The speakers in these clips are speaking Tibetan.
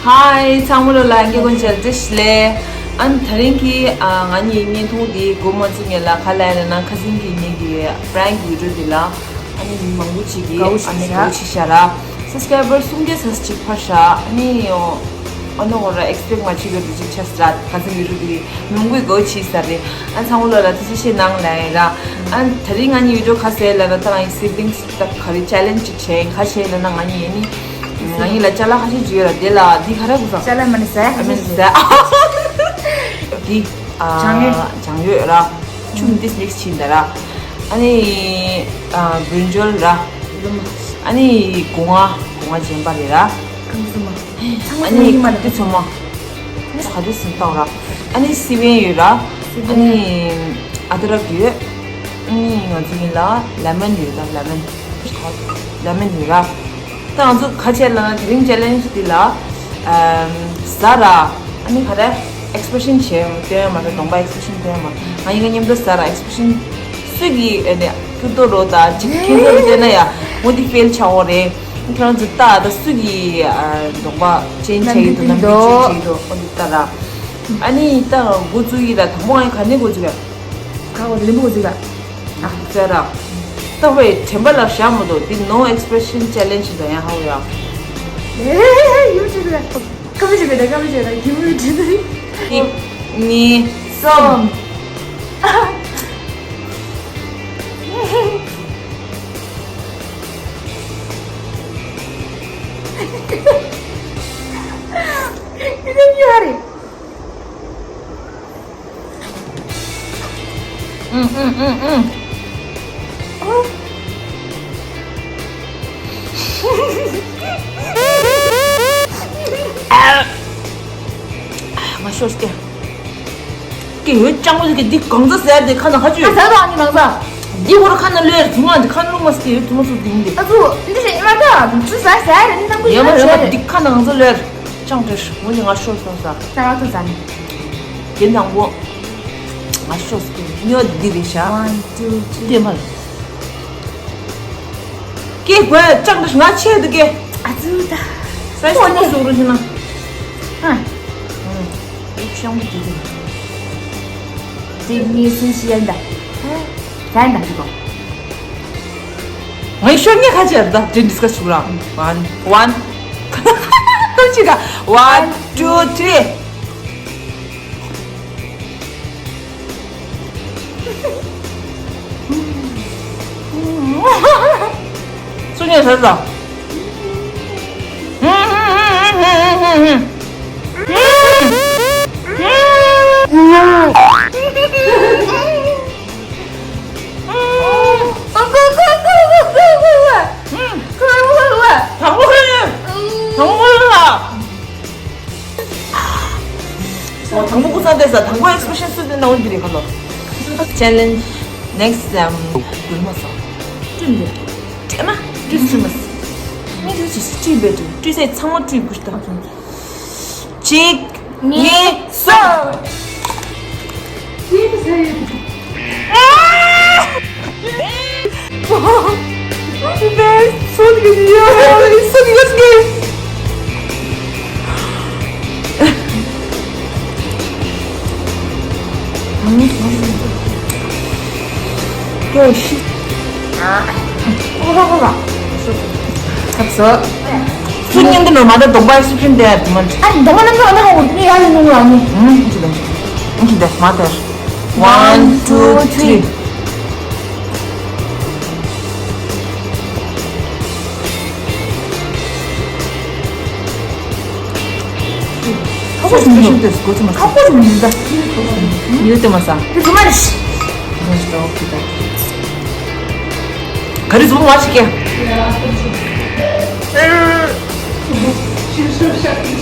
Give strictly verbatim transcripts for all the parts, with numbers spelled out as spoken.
ཧའི། ཚང་མ་ལོ་ལ་ངེ་གོན་ཆལ་ཏེ་ཤི་ལེ། ཨན་དེ་རིང་གི་ཨ་ང་གཉིས་བརྙན་ཐུང་འདི་འགོ་མ་བཙུགས་སྔོན་ལ་ག་ལ་ཡིན་ན་ཁ་སང་གི་ངེད་ཀྱི་prank video འདི་ལ་ཨ་ནི་མི་མང་པོ་ཅིག་གིས་དགའ་བོ་ཨ་ནི་ཞིག་དགའ་བོ་ཅིག་བྱས་ར། subscriber སུམ་བརྒྱ་ཙམ་ཅིག་འཕར་ཤག་ཨ་ནི་ཨ་ནི་འོ་ར་expect མ་བྱས་པའི་འདུ་ཅིག་ཆགས་ཤག་ཁ་སང་video འདི་མི་མང་པོས་དགའ་བོ་བྱས་ས་རེད། ཨ་ཚང་མ་ལོ་ལ་ཏི་ཅི་ཤེས་ནང་ལ་ཡིན་ར། ཨ་དེ་རིང་ང་གཉིས་video ག་ཟེར་ལ་ན་ད་ང་ཡི་siblings ད་ག་རེ་challenge ཅིག་བྱས་ཡིན་ག་བྱས་ལ་ན་ང་གཉིས་ཡིན་ནི། ང་གཉིས་ལ་ཅ་ལག་ཁ་ཤས་ཅིག་ཡོད་ར་དེ་ལ་འདི་ག་རེ་དགོས་ས། ཅ་ལག་མ་ནི་ཟ་ཡ་ཁ་ཤས་ཅིག་འདི་ཨ་བྱང་ཡོད། བྱང་ཡོད་ར། ཆུ་མི་འདི་mix བྱིན་ད་ར། ཨ་ནི་ཨ་བུན་ཇོལ་ར། ཨ་ནི་སྒོ་ང་སྒོ་ང་རྗེན་པ་རེད་ར། ཨ་ནི་ཁ་ཏི་ཚོ་མ། ཁ་ཏི་སུན་ཏང་ར། ཨ་ནི་སི་བན་ཡོད་ར། ཨ་ནི་ཨ་དི་རག་ཡོད། ཨ་ནི་ང་ཚོ་ཡིན་ལ་ལེ་མན་ཡོད་ད་ལེ་མན། ལེ་མན་ཡོད་ར། ད་ང་ཚོ་ག་བྱས་ལ་ན་དེ་རིང་challenge འདི་ལ་ཨམ་ཟ་ར། ཨ་ནི་ག་རེ་expression བྱས་སྟོན་མ་རེད་གདོང་པ་expression སྟོན་མ། ང་ཡིན་ང་མཉམ་དུ་ཟ་ར་expression སུས་ཀྱི་ཨ་ནི་ཀུ་ཏོ་རོ་ད་ཅིག་ཁྱེད་ཚོ་ཟེར་ན་ཡ་མོ་འདི་fail ཆགས་འོ་རེད། ཁྱེད་རང་ཚོ་ལྟ་ད་སུ་གི་ཨ་གདོང་པ་ཅན་ཆེ་ཡི་འདུག་ནམ་རྒྱུན་ཅན་ཆེ་ཡི་འདུག་ཨོ་འདི་ལྟ་ར། ཨ་ནི་ད་འགོ་བཙུགས་ཡི་ད་དང་པོ་ཨ་ནི་ག་ནས་འགོ་བཙུགས་ཡ། ཁ་བ་རིམ་པ་འགོ་བཙུགས་ཡ། ཨ་ཙེ་ར། ད་བས་དྲན་པ་ལ་བཞག་མ་གཏོགས་འདི་no expression challenge ད་ཡང་ཧ་བ་ཡ། ཡུ་ཅི་ར། ཀ་མི་ཅི་ག་ད་ཀ་མི་ཅི་ག་ད་གི་མུ་ཅི་ད། གཅིག་གཉིས་གསུམ། ང་ཤོར་སྐྱེ། ཀྱེ་ཡོད་ཅང་མོ་ཟིག་གི་འདི་གང་ཟ་ཟེར་དེ་ཁ་ན་ཁ་ཆུ། ཟ་དང་ནི་མང་ཟ། འདི་ཧོར་ཁ་ན་ལོས་རྫུན་མ་འདི་ཁ་ན་རླུང་མ་སྐྱེ་ཡོད་རྫུན་མ་སུ་འདི་མི་འདི། ཨ་ཚུ་འདི་ཞེ་ཉི་མ་ད་ཚུ་ཟ་ཟ་ར་ནི་ནམ་གི་ཡ་མ་ཡོད་ཆོག་ར་འདི་ཁ་ན་ང་ཚོ་ལོས་ཅང་ཏེ་ཧོ་ནི་ང་ཤོར་སོང་ཟ། ད་ང་ཚོ་ཟ་ནི། རྒྱན་དང་པོ། ང་ཤོར་སོང་ཉོ་འདི་རེད་ཤག one two three ལྟད་མ་ལ། ཀྱེ་དགོས་ཅང་ཏེ་ང་ཆེད་དུ་ཀྱེ། ཨ་ཚུ་ད། ས་ཞིག་ནི་ཟུག་རུ་ཞིག་ན། ཧ། ཤང་བུ་དེ་དེ། དེ་ནི་སུ་ཞིག་ཡན་ད། ཧ། ད་ཡན་ད་དེ་གོ། ངའི་ཤོར་ཉེ་ཁ་ཅེར་ད་དེ་discuss ཆུག་ར། One one། ཁ་ཅིག་ག one two three། སུ་ཉེ་ཟེར་ད། དང་པོ་ཁོ་ཡིན། དང་པོ་ཁོ་ཡིན་ལ། ཨོ་དང་པོ་ཀུ་ཚང་བལྟས་ས་དང་པོ་expression སུ་དེ་ནའོ་འདི་རེད་ཁ་ལོ། Challenge next time དུ་མ་སོང་། བཀྲུས་འདི། བཀྲུས་མ། བཀྲུས་བཀྲུས་མ། མི་བཀྲུས་ཅི་བཀྲུས་པའི་བཀྲུས། བཀྲུས་ས་ཚང་མ་བཀྲུས་དགོས་ད། གཅིག་གཉིས་གསུམ། ཐབས་སོ། སུ་ཉིན་དུ་ནོར་མ་ད་གདོང་པ་སུ་ཕྱིན་ཏེ་ཡར་དུ་མ། ཨ་གདོང་པ་རྣམ་ཐར་འོ་ན་ཧ་གོ་ནི་ཡར་ལ་ནུང་ལ་ནི། ཨུམ་ཅི་དང་ཅི། ཨུམ་ཅི་དང་མ་དར། One two three། ཁ་པོ་ཞིག་མི་འདུག་ཁ་པོ་ཞིག་མི་འདུག་ཡོད་དེ་མ་ས། དེ་ཚོ་མ་རེད། ག་རེ་བཟོ་བ་ཞིག་གི།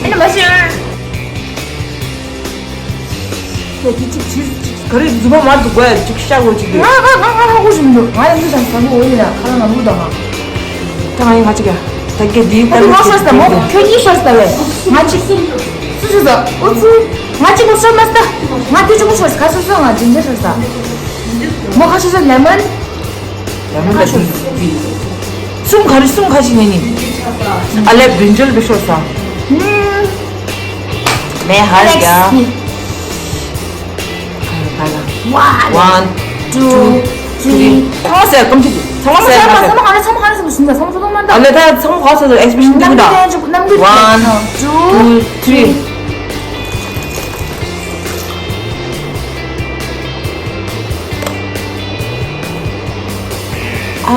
ཨེ་མ་ཤེས། ཡ་ཅི་ཅི་ཅི་ཅི་ག་རེ་བཟོ་བ་མ་འདུག་གོ་ཡ་ཅིག་ཤ་གོ་ཅིག་གི། ང་ང་ང་ང་ཧ་གོ་ཞིག་མི་འདུག་ང་ཡང་འདི་ཙམ་བཟང་གི་འོ་ཡིན་ན་ཁ་ལ་ང་ལུག་དང་ང་། ད་ང་ཡིན་ང་ཅིག་ཡ། ད་གེ་དེའི་ད་ལུག་ང་ཤོར་ས་མོ་ཁྱོད་གཉིས་ཤོར་ས་བས། ང་ཅིག་སུ་ཤོར་ས། ཨོ་ཙི། ང་ཅིག་མོ་ཤོར་མ་ས། ང་དེ་ཅིག་མོ་ཤོར་ས་ག་སོ་སོ་ང་ཇིན་ཇར་ཤོར་ས། མོ་ཁ་ཤོར་ས་ལེ་མོན། ལེ་མོན་ལ་ཤོར་ས། གསུམ་ག་རེ་གསུམ་ཁ་ཅིག་ཡིན་ནི། ཨ་ལེ་བིན་ཇལ་བི་ཤོར་ས། ཧུམ། མེ་ཧར་རྒྱ། Next. One, two, three. ཚང་མ་ཟེར་གོམས་གཅིག་ཚང་མ་ཟེར་མ་ཟེར། ཚང་མ་ག་རེ་ཚང་མ་ག་རེ་ཟེར་མ་ཟིན་ད་ཚང་མ་ཚང་མ་ད། ཨ་ལས་ད་ཚང་མ་ག་ཟེར་expression འདི་གི་ད། One, two, three. ཨ།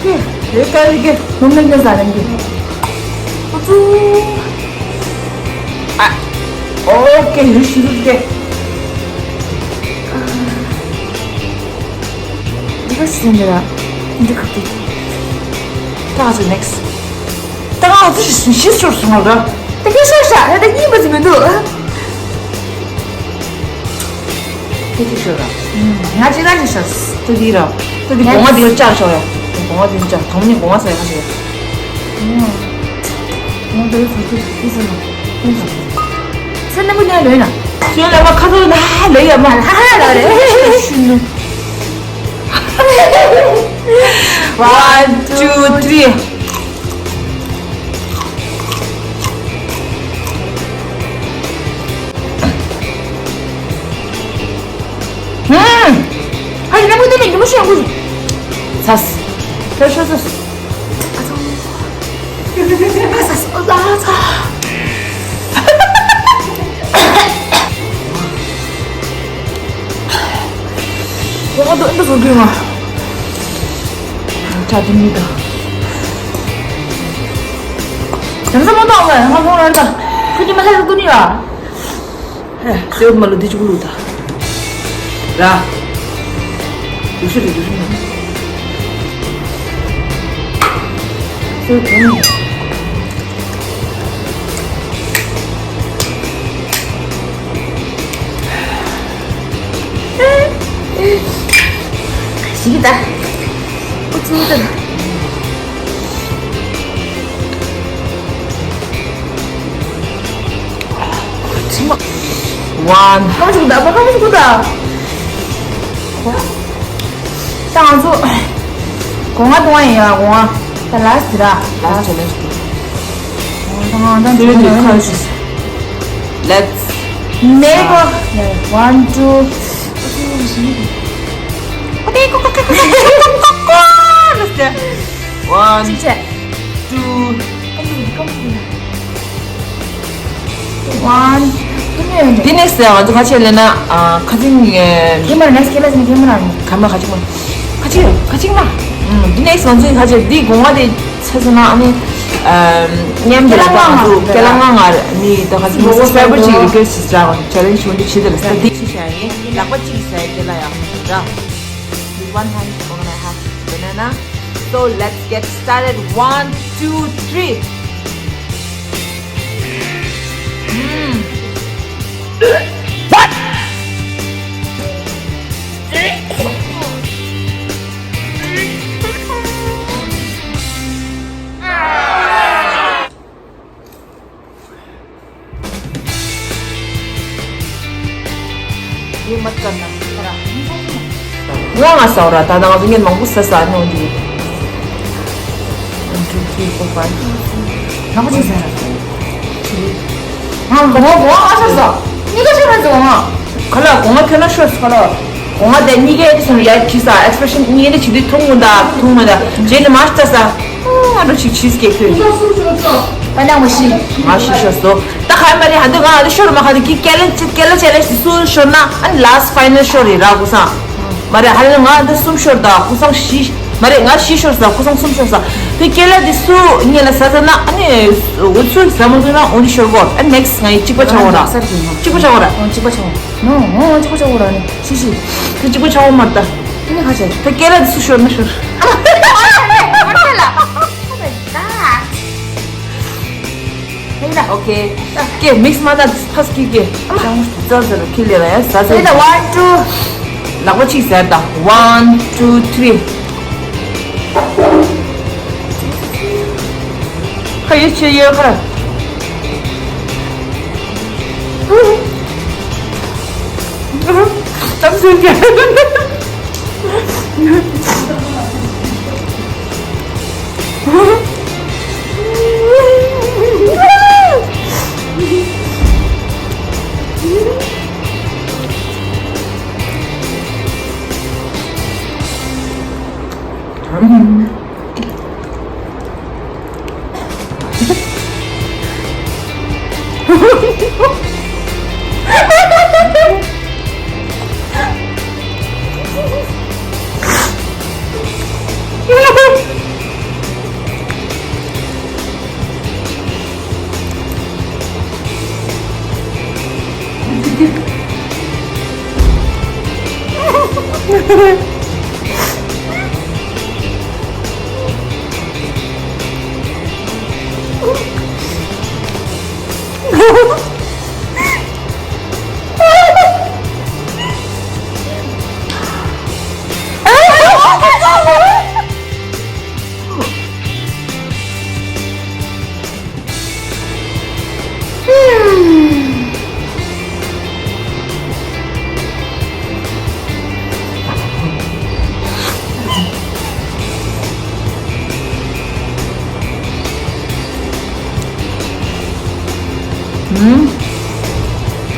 ཧུ། ལས་ཀ་ལས་ཀ་ནོར་ལས་ཀ་ཟ་རན་གི། ཨུ་ཙུ། ཨ། ཨོ་ཀེ་ཡུ་ཤི་རུ་ཀེ། འདི་ག་ཤི་འདི་ར། འདི་ཁ་ཏི། ད་ག་ཚོད་next། ད་ང་ཚོ་ཞིག་ཞིག་ཤོར་སོང་ང་ར། ད་ཁྱོད་ཤོར་ཤག་ད་ད་གཉིས་པ་ཟིག་མི་འདུག་ཁྱོད་ཅིག་ཤོར་ར། ང་ཅིག་རང་ཅིག་ཤོར། ད་འདི་ར། ད་འདི་སྒོ་ང་འདི་ལ་བཅག་ཤོག་ཡ། སྒོ་ང་འདི་ལ་བཅག་དང་མི་སྒོ་ང་ཟ་ཡ་ཁ་ཤོག་ཡ། ང་འདི་ལ་ཟ་ཁུ་ཟ་ཟ་ན་ཁུ་ཟ། ཚེ་ན་མི་ནས་ལོས་ན། ཚེ་ན་མ་ཁ་ཐོག་ན་ལོས་ཡ་མ། ཧ་ཧ་ལ་རེད། ཤུ་ནུ། One, two, three. ཧུམ། ཨ་ཡིན་ན་མོ་དེ་ནས་ཉི་མ་ཤོད་དགོས། ཚ། ཁྱོད་ཤོད་ཚ། ཨ་ཚང་། ཨ་ཚ་ཨ་ཚ། ཁོ་ང་དོན་དུ་བཟོ་དགོས་ང་། ཁྲ་དུ་མི་དང་། དམ་ས་མོ་དང་ང་ང་ཁོང་རང་དང་ཁོ་གཉིས་མ་ལྷ་རུ་ཀུ་ནི་ལ། ཧེ། སེའུ་མ་ལུ་འདི་ཅུག་ལུ་ད། ར། རྒྱུག་ཤི་རེ་རྒྱུག་ཤི་མ། སེའུ་དོན། ཞིག་གི་ད། ཨུ་ཚུགས་ད། ཚིག་མ། One. ཧམ་ཞིག་ད་པ་ཧམ་ཞིག་ད། ད་ང་ཚོ་སྒོ་ང་གཏོང་བ་ཡིན་ཡ་སྒོ་ང་། ད་last ར། Last challenge. ད་ང་ད་ཚོ་ནི་ཁ་ཞིག Let's make a one, two. One, two. One. འདི་next ང་ཚོ་ཁ་ཆེ་ལེ་ན་ཨ་ཁ་ཅིང་camera next ཁེ་ལ་སི་camera ནི་camera ཁ་མ་ཁ་ཅིང་མ་ཁ་ཅིང་ཁ་ཅིང་མ། འདི་next ང་ཚོ་ཁ་ཆེ་འདི་གོང་བ་དེ་ཚེ་ཚེ་ན་ཨ་ནི་མཉམ་དུ་ཁེ་ལ་ང་ང་ཁེ་ལ་ང་ང་ནི་ད་ཁ་ཅིང་མ་སུ་སར་བར་ཅིག་རི་ཀེ་སི་ཅིག་ཅག་challenge འདི་ཆི་དེ་ལ་ས་འདི་ཆི་ཤ་ཡིན་ལག་པ་གཅིག་ཟ་ཡ་ཁེ་ལ་ཡ་ར། With one hand, we're gonna have banana. So let's get started. One, two, three. Mm. What? ཡིན་མ་ཙམ་ན་ང་ང་ཟ་བ་ར་ད་ང་ཚོ་ངས་མང་པོ་ཟ་ཟ་ནོ་འདི། One, two, three, four, five. ང་ཅི་ཟ་ར། ང་ང་ང་ང་ཟ་ཟ། གཉིས་ཀ་ཤོར་ར་ཟ་ང་། ག་ལ་གོང་ང་ཁྱོད་ན་ཤོར་ཟ་ག་ལ། གོང་ང་དེ་གཉིས་ཀའི་དེ་སོང་ཡར་གྱིས་ས་expression གཉིས་ཀའི་དེ་བྱེད་དུས་ཐུང་མོ་ད་ཐུང་མོ་ད་རྗེས་ནས་མར་ལྟ་ས། ཨ་འགྲོ་ཅིག་ཆིས་ཀེག་ཁོས། ད་ནང་མ་ཤི། ང་ཤི་ཤོར་སོ། ད་ཁ་མ་རེད་ཧ་འདི་ང་འདི་ཤོར་མ་ཁ་འདི་ཀི་ཀེ་ལ་ཀི་ཀེ་ལ་ཅེ་ལེ་ཤི་སུ་ཤོར་ན་ཨ་ནི་last final ཤོར་རེད་ར་གོ་སང་། མ་རེད་ཧ་ལས་ང་འདི་གསུམ་ཤོར་ད་གོ་སང་ཤི། མ་རེད་ང་ཤི་ཤོར་ས་གོ་སང་གསུམ་ཤོར་ས། དེ་ཀེ་ལ་འདི་སུ་ཉེ་ལ་ཟ་ཟ་ན་ཨ་ནི་འུ་ཚོས་ཟ་མ་ཐུབ་ན་འོ་འདི་ཤོར་གོ་ཨ་next ང་ཡི་གཅིག་པ་ཆགས་འོ་ར། གཅིག་པ་ཆགས་འོ་ར། གཅིག་པ་ཆགས་འོ། ནོ་འོ་གཅིག་པ་ཆགས་འོ་ར་ནི་ཤི་ཤི། དེ་གཅིག་པ་ཆགས་འོ་མ་རེད་ད། ཨ་ནི་ཁ་ཆེ། ད་ཀེ་ལ་འདི་སུ་ཤོར་ན་ཤོར། Okay. Okay. Mix མ་ད་ཕས་ཀི་ཀི། ཙར་ཙར་ཁི་ལེ་ར་ཡ་ཟ་ཟ། One, two. ལག་པ་གཅིག་ཟེར་ད། One, two, three. ཁ་ཡོད་ཆེ་ཡོད་ཁ། ཙམ་ཟེར་གི། ཨུམ།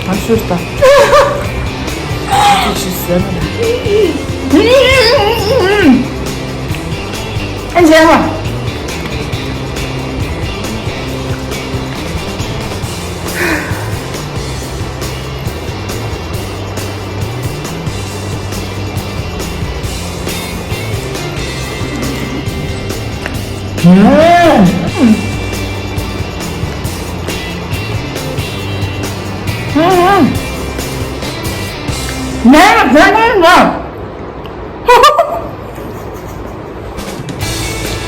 ཨ་ཤོ་ད། ཨ་ཅེ་ཟེར་ན། ཨ་ཅེ་ཨ།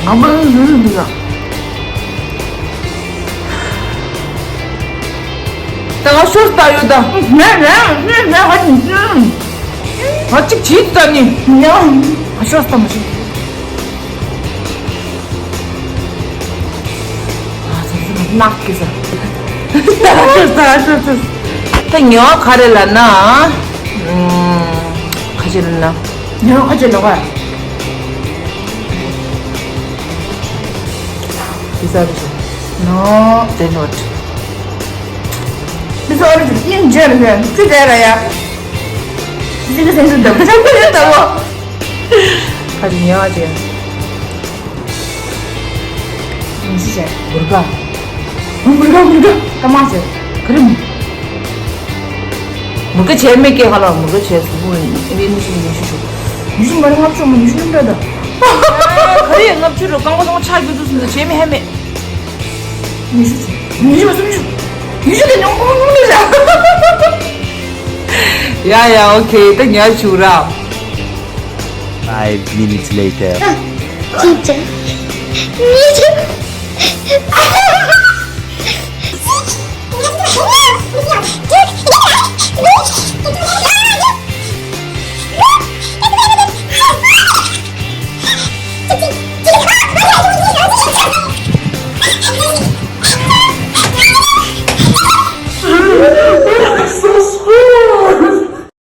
ང་མ་ལུས་འདི་ལ། ད་ང་ཤོར་ལྟ་ཡོད་ད། ང་གཅིག་བྱིས་ད་ནི། ང་ཤོར་ལྟ་མ་ཤེས། ནག་གི་ས། ད་ཉོ་ག་རེ་ལ་ན། ཁ་ཆེ་ལ་ན། ཉོ་ཁ་ཆེ་ལ་ག་དེ་ས་རེད་ཤག No, they not. དེ་ས་རེད་ཤག་ཡིན་ཇེ་རེད་ཤག་ཅི་ཟེར་ར་ཡ། ཅི་གི་སེམས་སུ་འདབ་ཆགས་ཀྱི་རེད་ད་བོ། ཁ་ཆེ་ཉོ་ཆེ། མི་ཤི་བྱས། མུར་ག་མུར་ག་མུར་ག་ཀ་མ་བྱས། ག་རེ་མུར། མུར་ག་བྱས་མེད་སྐད་ཁ་ལ་མུར་ག་བྱས་སུ་བུ་ཨེ་ནི་ཤི་ཉི་ཤུ་ཤོག་ཉི་ཤུ་མ་རེད་ལྔ་བཅུ་མ་ཉི་ཤུ་ལྔ་བཅུ་ད། ག་རེ་ལྔ་བཅུ་རུ་རྐང་པ་སོང་ཆག་རྒྱུ་དུས་སུ་འདི་བྱས་མེད་ཧེ་མེད། ཉི་ཤུ་བྱས། ཉི་ཤུ་མ་སུམ་ཅུ། ཉི་ཤུ་དེ་ཉོང་ཉོང་ཉོང་ལ་བྱས། ཡ་ཡ་ཨོ་ཁེ་ད་ཉར་བཅུག་ར། Five minutes later. ཅི་བྱས། ཉི་ཤུ།